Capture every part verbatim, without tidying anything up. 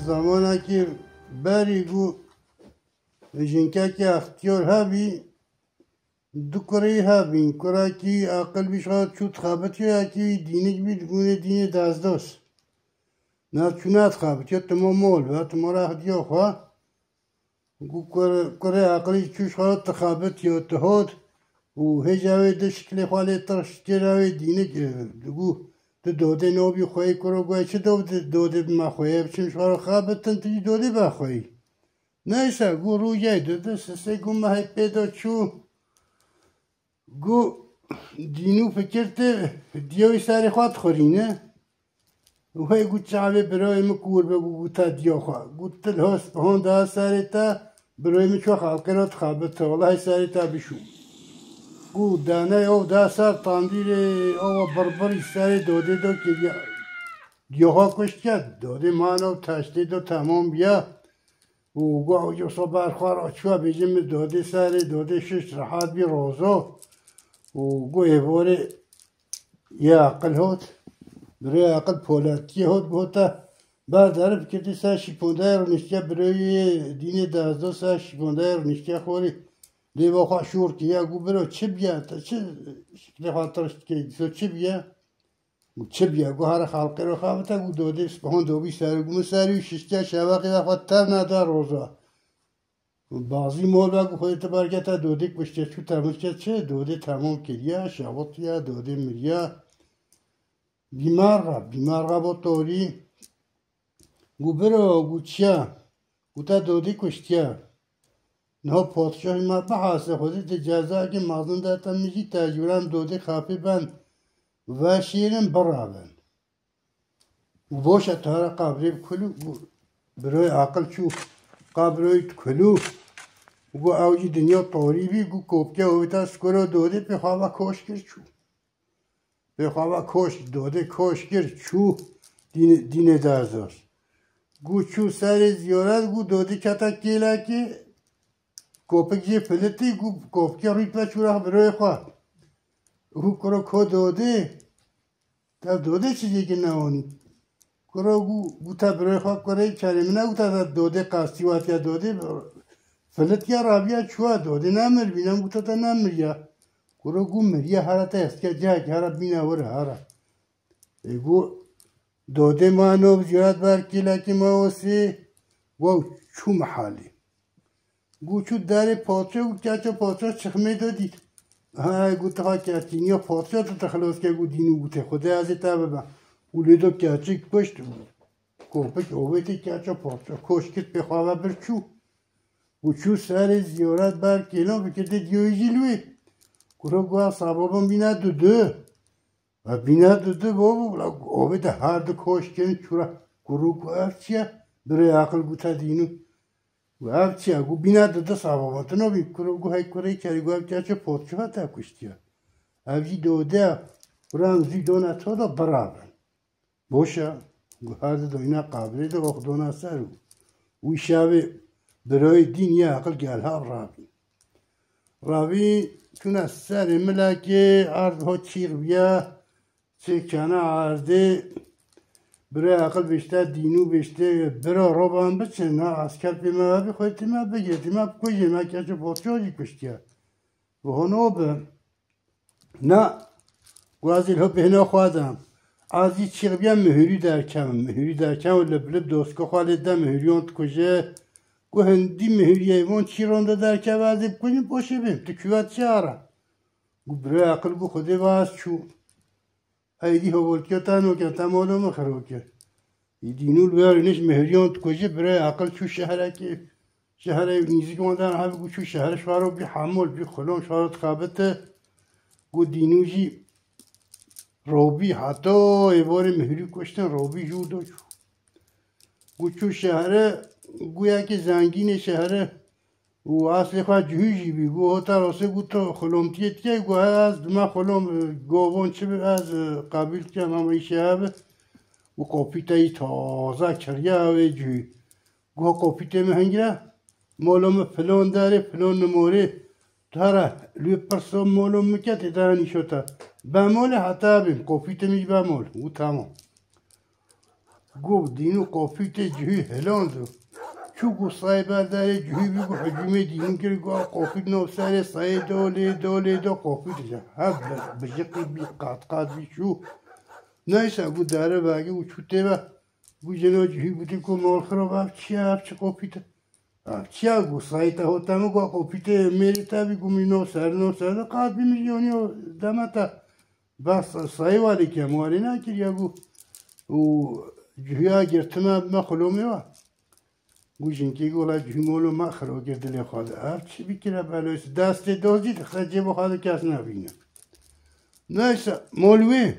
Zamanekî berî ku jinkekî extiyar hebî, du kurê hebîn. Kurekî aqil bî ji xwe çû dixebitiyo, yekî wî dînik bî, digûnê dînê dezdos. Na çûna dixebitiyo, timo mol be, timo re xidiyo xwe. Ku kur-, kurê aqilî çû ji xwe re dixebitiyo, dihot û hêja wê di şiklê xwe lê tirş kir, ew ê dînik, e, digo, tu dodê nobî xweyî. Kuro got, çi do-, dodê bime xweyê, biçim ji xwe re xebitin, tu jî dodê be xweyî. Neyse, gu rûyê didi, sisê gu mehê pê de çû. Gu dînû fikir tê, diyo wî serê xwe dixurîne. Wê gu çavê birayê min kûr be, gu, gu te diyo xwe. Gu til hos, hon da serê te, birayê min ço xelqê re dixebite. Welahi serê te bişû. Gu daney ov da ser tandîrê, ova birbirî serê dodê do kiriye. Diyo xwe kuştiye, dodê mano teştê do temam biya. Û got, ew jî wisa ber xwe re çûye, bêjin min dodê serê, dodê şiş rehet bî rozo. Û got, êvorê yê aqil hot, birê aqil poletiyê hot, got, te ber derib kirtî ser şîpondeyê rûniştiye, birê yê dînê dezdo ser şîpondeyê rûniştiye xorî. Lê bo xwe şûr kiriye, got, biro çi biye, te çi şiklê xwe tirş dikey, dîso çi biye? Got, çi biye? Got, here xelqê re xebite, got, dodê spehon dobî ser, got, min serî û şiştiye, şevaqê ve xwe tev neda roza. Got, bazî mol be, got, Xwedê te berkete, dodê kuştiye, çû temizke çi? Dodê temam kiriye, şevitiye, dodê miriye. Bîmarxa, bîmarxa bo torî. Got, biro, got, çiya? Got, te dodê kuştiye. Niha padşahê me bihase, Xwedê di cezayekî mezin de te min jî tecûrem dodê xapê ben, veşêrin birabin. Û boş e, tu here qabrê bi kulû, got, biroyê aqil çû, qabrê wî di kulû, û got, ew jî dinya torî bî, got, kopke wê te skuro dodê pê xwe ve koş kir çû. Pê xwe ve koş, dodê koş kir, çû dînê, dînê dezos. Got, çû serê ziyaret, got, dodê kete kêlekê, kopik jê filitî, got, kopikê rûyt ve çû re biroyê xwe. Got, kuro ko dodê, te dodê çi jêkî newanî? Kuro got, got, te birê xwe kurê kerê min e, got, te dodê qastî watiye dodê, filitiye rabiye çûye dodê nemir bîne, got, te nemiriye. Kuro got, miriye here te hestiye cihekî here bîne wir here. Ê got, dodê ma no ziyaret ber kêlekî ma osê, wow çû mihalê. Got, çû derê poço, got, keça poço çixmê de dît. Ha, got, ha, keçîniya poço tu te xilos ke, got, dînû, got, Xwedê ez ê te bibim. Û lê do keçik kuşt, kopik ovêtê keça poço koş kir pê xwe ve bir çû. Got, çû serê ziyaret ber kêlan, fikirtê diyo jî li wê. Kuro got, sabo bin bîne dudu. Ve bîne dudu bo, ovê de her du koş kirin çû re. Kuro got, ev çi ye? Birê aqil got, te dînû. Got, ev çi ye? Got, bîne dudu sabo bin. Tu nobî? Kuro got, hey kurê kerî, got, ev çi ye? Poço te kuştiye. Ev jî dode ye. Kuro em zî done to de birabin. Boş e. Got, her du doyne qabrê de ox dona ser û. Wî şevê biroyê dîn yê aqil gel ha rabî. Rabî çûne serê milekê, erd ho çîx biye, çê kene erdê. Birê aqil bêjte, dînû bêjte, biro roban biçin, na esker pê me vebî, xwedê tî me bigirtî, me bikujê, me keço poço jî kuştiye. Bi hono bi. Na, got, ez ê li ho bêhna xwe de. Ez jî çîx biyem mihûrî derkevim. Mihûrî derkevim, lib lib doska xwe lê de mihûriyan dikuje. Got, hindî mihûriyê von çî ronde derkeve, ez ê bikujim, poşê bêm. Tu kuwet çi ara? Got, birê aqil, got, Xwedê ve ez çû. Ey dî hevoltiya te noke, te mala min xiro kir. Îdî nû li wer nişt mihiriyan dikuje, birê aqil çû şehrekê, şehrê nîzik wan de hev got çû şehre şwaro bî hemol bî xulon şwaro dixebite. Got dînû jî robî heta êvarê mihirî kuştin robî jû do çû. Got çû şehre, got yekê zengînê şehre, û eslê xwe cihû jî bî. Got, hota rastê, got, tu xulomtiyê dikey? Got, he, ez dime xulom, govon çi bi, ez, e, qebîl dikim, ama îşe hev e. Û qopîteyî taze kiriye ew ê cihû. Got, qopîtê min hingire, molo min filon derê, filon nimorê. Tu here, lê pirso molo min ke tê de nîşo te. Be molê heta bêm, qopîtê min jî be mol. Got, tamam. Got dînû qopîtê cihî hiland û çû got sayê ber derê cihî bî got hicûmê dînû kir got qopît nav serê sayê do lê do lê do qopît ji hev bi jiqî bî qat qat bî çû. Neyse got dere vegî û çû tê ve. Got jino cihî gotî ku mal xirab ev çi ye ev çi qopît e? Ev çi ye got sayê te hota min got qopîtê mêrê te bî got min nav ser nav ser de qat bî min jî onî deme te. Bes sayê walê kem walê nekiriye got û cihîya girtime me xulomê we. Got jinkê got wela cihî molo me xiro kir dilê xwe de. Ev çi bikire beloyê destê dozî dixire cêbê xwe de kes nebîne. Neyse mol wê.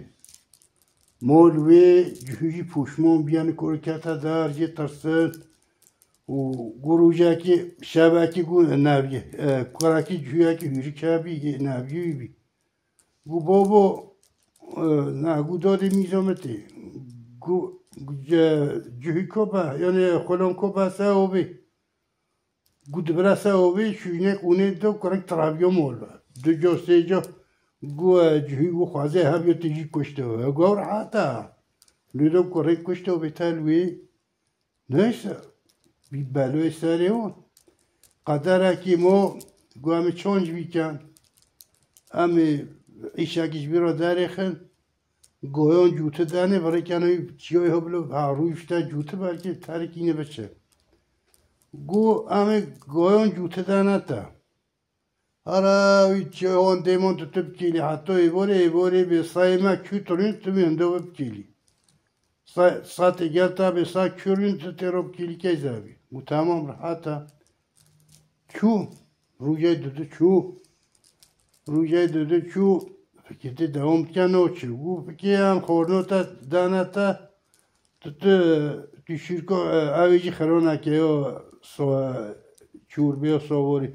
Mol wê cihî jî pûşmon biyane kor kete der jê tirsin. Û got rojekê şevekê got neviyê. E, kurekê cihiyekê hûrik hebî yê neviyê wî bî. Got babo, e, na got dadê mîza min tê. Got ce- cihî ko be, yani xulam ko be se obê. Got dibire se obê, şûynek ûnê do kurek tiraviyo mol be. Du ca sê ca got e, cihî got xwazê hev ya tê jî kuşte. Got rehat e. Lê do kurek kuşte obê tel wê. Neyse, bî beloyê serê wan. Qederekî mo, got em ê çond ji bî ken. Em ê îşekî ji bî re derêxin. Goyon cûti danê, virêkene wî çiyoyê ho bilo, ha rû işte cûti belkî terikîne biçe. Got em ê goyon cûti dane te. Hara wî çi hon dêmon tu tu bikîlî heto êvorê, êvorê bê sayê me kû turîn tu wî hindo bikîlî. Sa-, satê gel ta bê sa kûrîn tu tê ro bikîlî key zevî. Û tamam rehat e. Çû. Rûcey dudu çû. Rûcey dudu çû. Fikirtê dewam dike no çi. Û fikê em xorno te dane te. Tu tu tu şîrko, e, ew ê jî xirona ke yo so, çûr bê yo sovorî.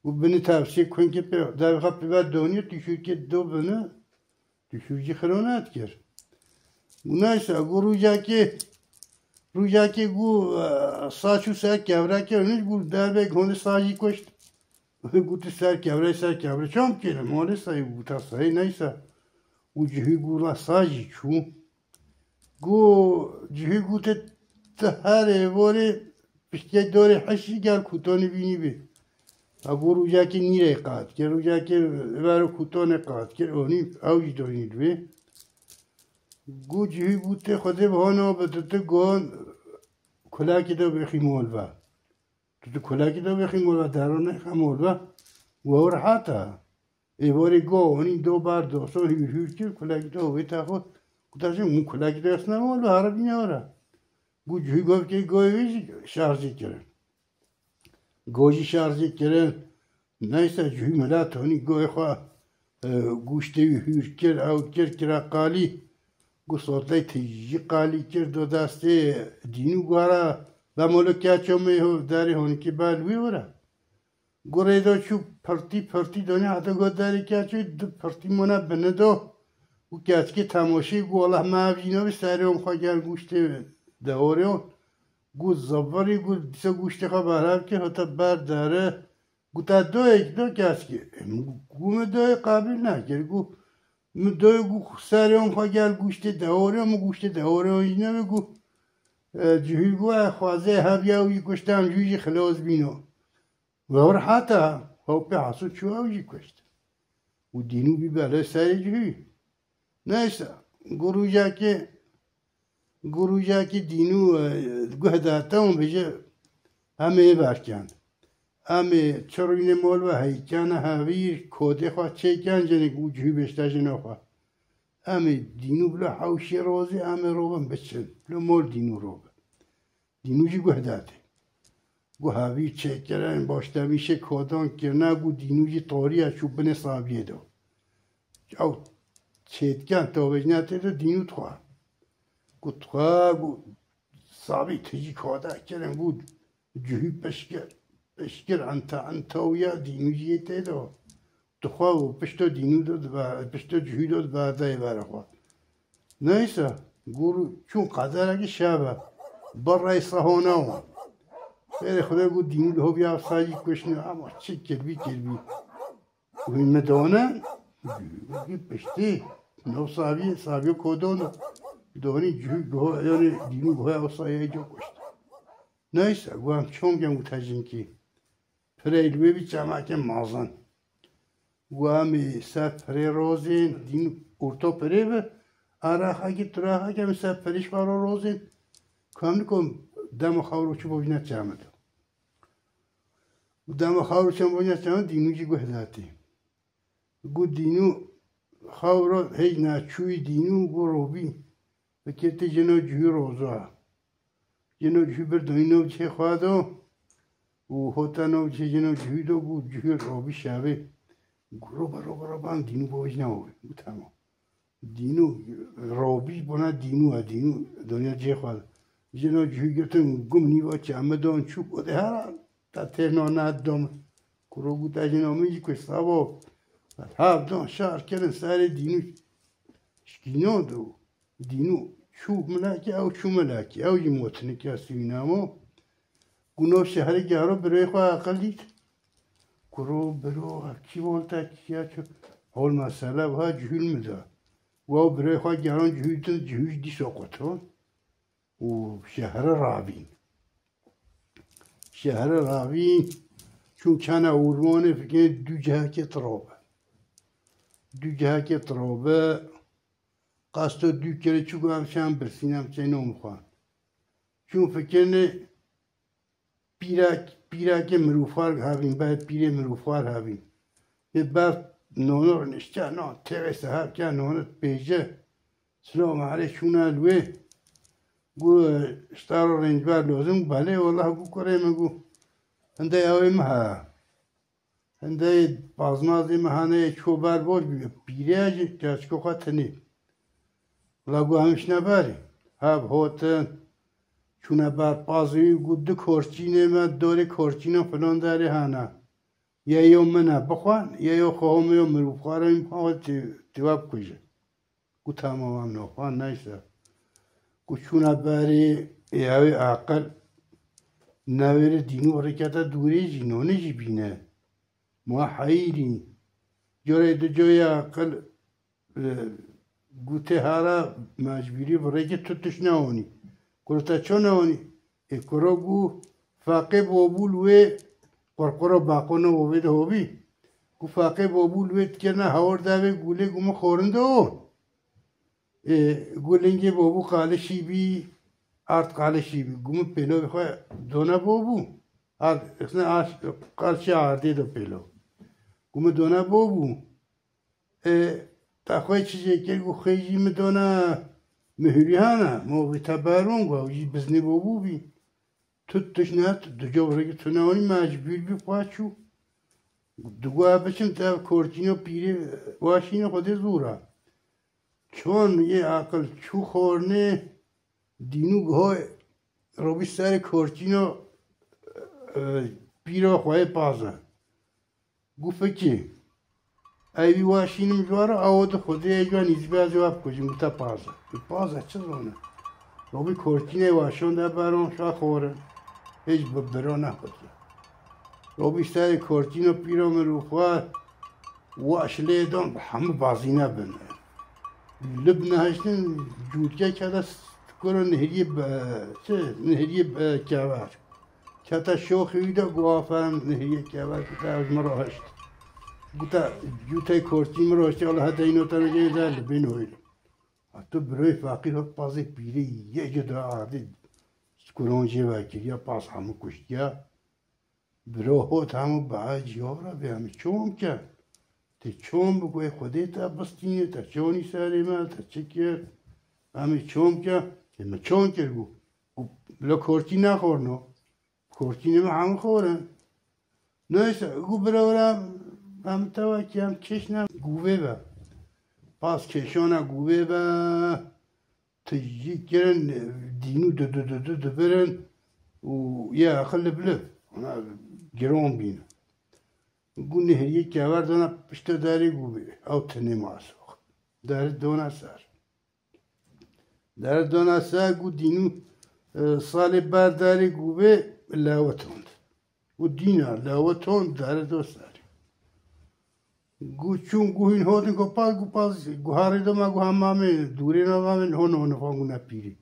Û binî tevsî kunkê pê devê xwe pê ve donî tîşûrkê do binî tîşûr jî xiro nedikir. Û neyse got rojekê rojekê got, e, sa çû ser kevrekê hûn got devek hûn sa jî kuşt. Got tu ser kevre ser kevre çam kêrim malê sayê got ta sayê neyse. Û cihî got la sa jî çû. Got, cihî gote, tu herê vorê piştê dorê heşî gel kutonî bînî bî. Ha got rojekê nîrê qat kir, rojekê vero kutonê qat kir, onî ew jî donî dibê. Got cihî gote, Xwedê bi hona bi tu tu gon kulakê de bêxî mol ve. Tu tu kulakî de wexî mol ve dero nexe mol ve. Wew rehat e. Êvarê go onî do ber doson hûr hûr kir kulakî de wê te xwe. Kuta jin hûn kulakî de esne mol ve heribîne ora. Gu cihî go kê goyê wê jî şarjê kirin. Go jî şarjê kirin. Neyse cihî milet honî goyê xwe, e, gûştê wî hûr kir, ew kir kira qalî. Gu sotley tijî qalî kir do destê dînû guhera bemolo keço me ho derê honikî bel wî wira. Gu rêdo çû pirtî pirtî donî heta go derê keço du pirtî mone bini do. Gu keçkê temoşî gu Allah me ev jî nabî serê hom xwe gel gûştê dehorê hon. Gu zivirî gu dîsa gûştê xwe berhev kir heta ber dere. Gu te doyek do keçkê. Gu min doyê qebîl nekir. Gu min doyê gu serê hom xwe gel gûştê dehorê hon, min gûştê dehorê hon jî nebe gu, e, cihî gu e xwazê hev ya wî kuştan jû jî xilos bîno. Wewr hata, hew pê hasil çû ew jî kuşt. Û dînû bî belê serê cihî. Neyse, gu rojekê, gu rojekê dînû, e, guh date û bêje, em ê verken. Em ê çirûnê mol ve heykene hevîr, kodê xwe çêken, jinê û cihî bêşte jino xwe. Em ê dînû bilo hewşê rozê, em ê robin biçin. Bilo mol dînû robin. Dînû jî guh date. Gu hevîr çêkirin, baştemîşê kodan kirine, gu dînû jî toriya çû binê sabiyê de. Ew çêtken tavêjine tê de dînû dixwe. Gu dixwe, gu sabî tijî koda kirin, gu cihî pişkir, pişkir ente, ente wiya dînû jî yê tê de. Dixwe û pişto dînû do dibe-, pişto cihî do diberdeyê vere xwe. Neyse, gur çûn qederekî şev e. Birrey sehona wan. Fêrê Xwedê got dînû li hoviya sayî kuşne ama çi kirbî kirbî. Wî min dane, wî piştî, no savî, savî kodon. Donî cihû guha, yanî dînû guha o sayê co kuşt. Neyse, gu em çom gem û tejinkî. Pirey li wê bî çemeke mazin. Gu em ê ser pirê rozên, dînû orto pirê bi. Araxekî turaxeke em ser pirîş xwe ro rozên. Ku em nikom dema xew ro çû bovîne çemid. Û dema xew ro çem bovîne çemid, dînû jî guh datî. Gu dînû xew ro hêj naçûyî dînû gu robî. Fikirtî jino cihû roza. Jino cihû bir doyî no cihê xwe do. Û hota no cihê jino cihû do gu cihû robî şevê. Gu roba roba roba dînû bojna o. Gu tamam. Dînû robî bona dînû a dînû donya cihê xwe do. Jino cihû girtin gum nîva çame don çû kode hera. Ta têrno na dom. Kuro gu ta jino min jî ku sabo. Hav don şar kirin sarê dînû. Şkîno do. Dînû çû milakî ew çû milakî. Ew jî motinik ya sînamo. Guno şehrê garo birê xwe aqil dît. Kuro biro kî volta kî ya çû. Hol mesele ha cihûl mi da. Wa birê xwe geron cihûl din cihûl dîso quto. Û şehre ravîn. Şehre ravîn çûn çana Urmanê fikirê du cihekê tirobe. Du cihekê tirobe. Qasto du kere çû gu em şan birsîn em çeyno mixwan. Çûn fikirnê pîrak, pîrakê mirûfar havîn, ber pîrê mirûfar havîn. Ê ber nono nişte, no têvê seher ke nono pêje. Silam aleyk şûna li wê. Gu ji te re rêncber lozim, belê wela gu kurê min gu. Hinde ew ê min he. Hindê pazmazê me hane ço ber boş bî, pîrê jî çaçiko xwe tinê. Wela gu em şine berê. Hev hotin, çûne ber pazê wî gu du korçînê me, dorê korçîna filan derê hene. Ye yo min e bixwan, ye yo xwe homê yo mirûxwara wî xwe tê, tê we bikuje. Gu tamam am noxan neyse. Gu çûna berê ê ew ê aqil newêrê dînû rêkete dûrê jî nonê jî bîne. Ma heyîrî. Corê di coyê aqil, e, gotê hara mecbûrî bi rêkê tu tişt newanî. Kuro te ço newanî? Ê kuro gu feqê bobû li wê qurquro baqo ne ovê de hobî. Gu feqê bobû li wê dikirine hawir davê gulê gu min xorinde o. Ê, gu lingê bobû qalişî bî, ard qalişî bî. Gu min pêlovê xwe dona bobû. Ard, xisne aş, qalişê ardê do pêlo. Gu min dona bobû. Ê, te xwe çi jê kir, gu xêjî min dona mihurîhana. Mo vî te beron, gu ew jî biznê bobû bî. Tu tişt nehat, tu du cewrekî tu newanî, mecbûr bî xwe çû. Digo ev biçin te ev korçîno pîrê waşîne xwedê zûra. Çon yê aqil çû xornê, dînû giho robî serê korçîno, e, pîro xwe yê paze. Gu fikî. Ey wî wa şînim ji wa re, ew di xwedê ey ji wa nîzî be, ez ê wa bikujim, gu te paze. Gu paze çi zane? Robî kortînê wa şonde beron şa xore. Hêj bi biro nexwetiye. Robî serê kortîno pîro mirûxwar, wa şilê don bi hemû bazîne bin. Lib nehiştin cûrke kede s-, kuro nehiriyê be, çi, nehiriyê be kever. Kete şoxê wî de got, "Aferin, nehiyê kever, kute ez min re hişt." Gote, "Cûtê kortî min re hiştî, Allah hete îno te nêce, ez li bîn hoyl." Ha tu birayê feqîr hot pazê pîrê yê ji da ardî, skuron jê vekiriya, paz hemû kuştiya. Biro hot hemû beha ciya re bê, hemî çom ke. Tê çom bi, got, "Xwedê te bistîne, te çonî serê me, te çi kir?" Hemî çom ke, tê min çon kir, got, "Got, bila kortî nexorno." Kortînê me hemû xor in. Neyse, gu bira wira em tewekî em kêşne guvê be. Pas kêşana guvê be, tu jî kirin dînû du du du du dibirin û yê aqil li biliv. Ona giron bîn. Gu nehiriyê kever dana pişta derê guvê. Ew tinê masox. Derê dona ser. Derdona ser gu dînû, e, salê ber derê guvê lewe tond. Gu dîna lewe tond dere do ser. Gu çûn gu hîn hotin ku pas, gu pas guharê doma gu hemamê, dûrê namamê, ho nonê xwe gune pîrê.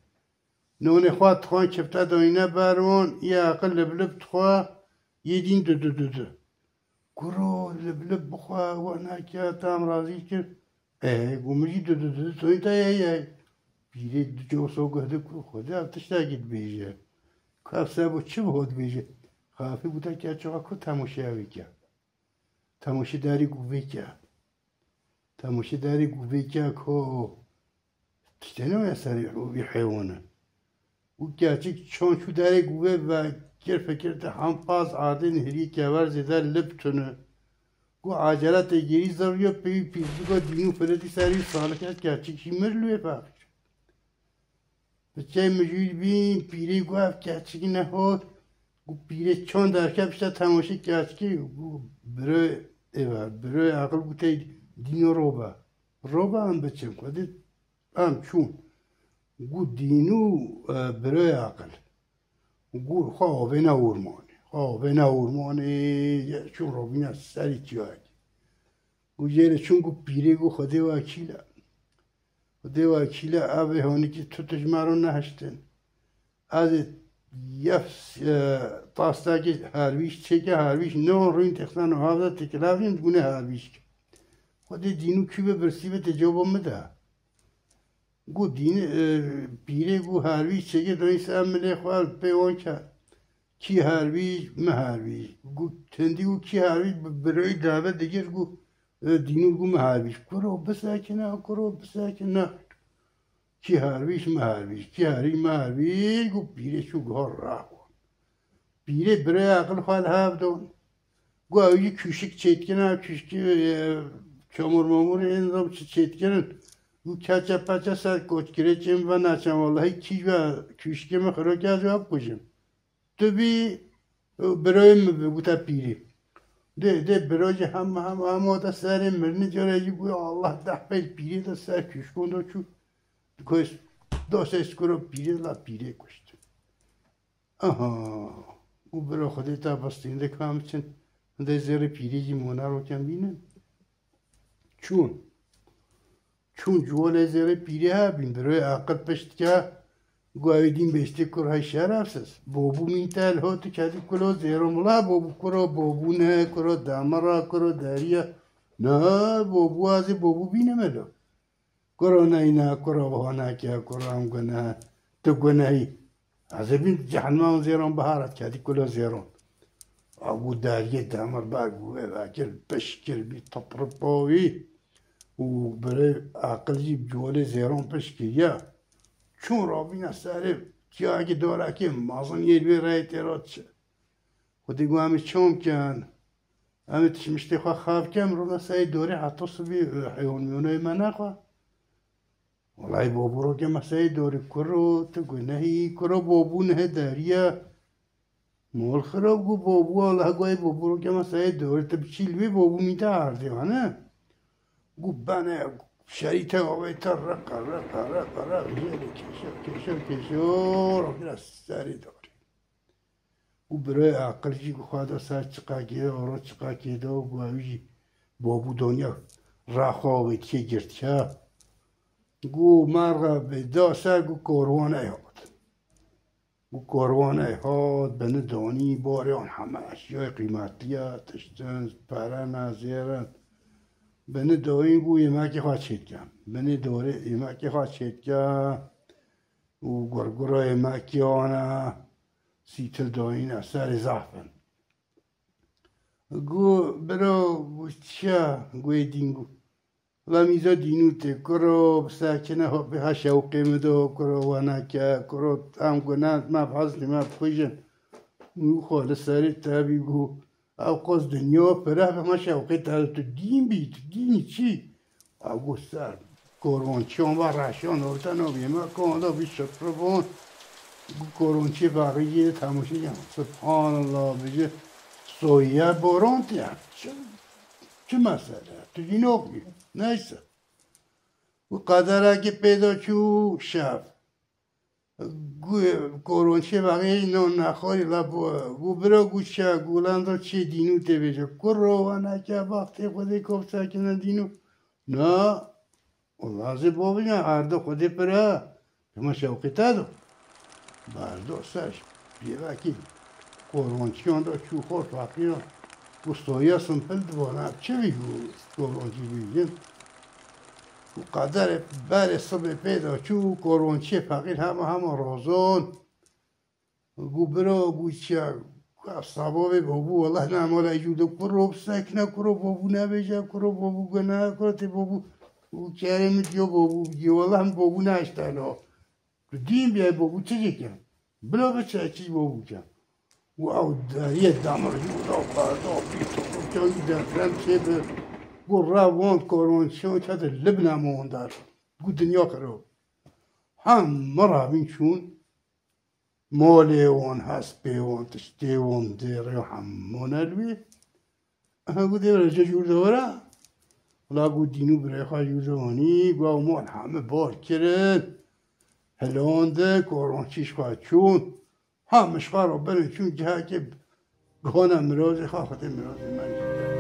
Nonê xwe dixwan, çifte dayîne ber wan, yê aqil lib lib dixwe, yê dîn du du du du. Kuro lib lib bixwe, we neke, tam razî kir. E, gu min jî du du du du, toyî te ye ye. Pîrê du coso guh di ku, Xwedê ev tiştekî dibêje. Ku ev sebo çi biho dibêje? Xafî gu te ke çawa ku temoşeya wê ke. Temoşedarî gu vê ke. Temoşedarî gu vê ke ko tiştê ne ya serê wî heywan e. Û keçik çan çû derê gu vê ve kir fikir te hempaz ardê nihirî kever zêde lip tune. Gu acele tê gêrî zerriyo pê wî pîrcika dînû filetî serî salik et keçik jî mir li wê paqîr. Bi çey mijûl bîn, pîrê gu ev keçik nehot. Gu pîrê çand derket, pişta temaşê keçikê gu biro êve, biro aqil gu tey dîno robe. Robe em biçin, xwedî em çûn. Gu dînû, e, biro aqil. Gu xwe avêne ormanê. Xwe avêne ormanê, ye çûn robîne serî çiyayekê. Û jê re çûn gu pîrê gu Xwedê wekîl e. Xwedê wekîl e, ev ê honîkî tu tij me re nehiştin. Ez ê yef, e, tastekê hervîş çêke, hervîş ne rûyîn texsan û havda tekilavîn gune hervîş ke. Xwedê dînû kî ve birsî ve tê cewba min de. Gu dîn, e, pîrê gu hervîş çêke doyîn se milê xwe pê wan ke. Kî hervîş, mi hervîş. Gu tendî û kî hervîş bi, bi rêyî dave digir gu, e, dînû gu mi hervîş. Kuro bisekine, kuro bisekine. Kî hervîş, mi hervîş. Kî hervîş, mi hervîş. Gu pîrê çû guha raxo. Pîrê birê aqil xwe li hev don. Gu ew jî kûşik çêdikine, kûşkî, e, çamur mamur ên zam çi çêdikinin. Gu keçe peçe ser koçkirê çêm ve naçem. Wellahî kî ve kûşkê min xirokê ez ê bikujim. Tu bî, biroyê min bi, gote pîrê. Dê, dê biro jî hema, hema, hema te serê mirinê cara jî got, Allah deh pey pîrê de ser kûşkon de çû. Dikoş, dostê skuro pîrê la pîrê kuşt. Aha, û biro Xwedê te bistînde kam çin. Hindê zêrê pîrê jî mona roken bînin. Çûn. Çûn ciwalê zêrê pîrê hebîn, biroyê aqil pişt ke, got, ew dîn beştê kur hey şerefsiz. Bobû mîn te li hot, tu kedî kulo zêron wila bobû kuro, bobû ne, kuro demira, kuro deriya. Ne, bobû ez ê bobû bînime lo. Kuro neyne, kuro honeke, kuro em gune, tu gunehî. Ez ê bîn cehenneman zêron biharat, kedî kulo zêron. Abû deriyê demir ber bû vê vekir, pişt kir bî tipripa wî û birê aqil jî bi ciwalê zêron pişt kiriye. Çûn rabîne serê çiyayekî dorekê mezin yê li wê reyê tê re diçe. Xwedî got, em ê çom kin? Em ê tişmiştê xwe xav kin, rûne serê dorê heta sibî, e, heywan miyoneyê me nexwe. Welay bobû roke me serê dorê kuro, tu gunehî, kuro bobû nehe deriya. Mol xirab gu bobû, Allah guay bobû roke me serê dorê, tu biçî li wê bobû mîte ardê, ha ne? Gu bene şerî te avê te reqa, reqa, reqa, reqa, jê de kêşe, kêşe, kêşe, o, rokira serê dorê. Û birayê aqil jî gu xwe da ser çiqekê, oro çiqekê de û gu ew jî bobû donya raxwe avêtiye girtiye. Gu merxe bê da ser gu korwaney hat. Gu korwaney hat, bini danî, barê wan heme eşyayê qîmetliye, tiştin, perene, zêrin. Bini dayîn gu yemekê xwe çêdike. Bini dorê yemekê xwe çêdike. û gurgurayê me kî wana sîtil dayîne serê zaf in. Gu biro gu çiya gu ê dîn gu. La mîza dînû tê kuro bi sekine ho-, bi ha şewqê min de ho kuro wana ke kuro em gu ne me bi hezlî me bixujin. Û xwe li serê te bî gu. Ew qas dinya pire bi me şewqê te tu dîn bî, tu dînî çi? Ew got ser koronçiyan ve reşan orte navê me kan da bî şifre von. Gu koronçî bexî jê de temaşe yan. Subhanallah bêje soyiye boron tê. Çi, çi mesele? Tu dînok bî. Neyse. Û qederekî pêda çû şev. Gu koronçê vexê non nexwarî la bu, gu bira gu çi, gu lando çê dînû tê bêje. Kuro, waneke baxtê Xwedê kop sekine dînû. Na, o lazê bovîne, erdo Xwedê pira. Hema şewqê te do. Berdo ser pêvekî koronçiyan de çû xort feqîran. Û soya simpil dibana çi bî û koronçî bîjin. Û qederê berê sibê pê de çû û koronçiyê feqîr hema hema rozon. Gu biro, gu çiya, gu sabavê bobû, wela ne mala jû de kuro bisekine, kuro bobû nebêje, kuro bobû guna, kuro tê bobû. Û kerê min diyo bobû, diyo wela min bobû neşteno. Tu dîn bî bobû çi jê ke? Bila biçe çi bobû ke? Û ew deriyê demir jû da berda, bî çawi deprem çê bi. Gu rev wan koronçiyan kete libne mondar. Gu dinya xiro. Hemû rabîn çûn. Molê wan, hespê wan, tiştê wan, dêrê hemû ne li wî. Aha, gu dê were, ce jûr de were. Wela gu dînû birê xwe jûr de wanî, gu ew mol hemû bar kirin. Hilon de, koronçî ji xwe çûn. Ha, min ji xwe re birin çûn cihekê gihana mirozê xwe, xwedê mirozê me jî.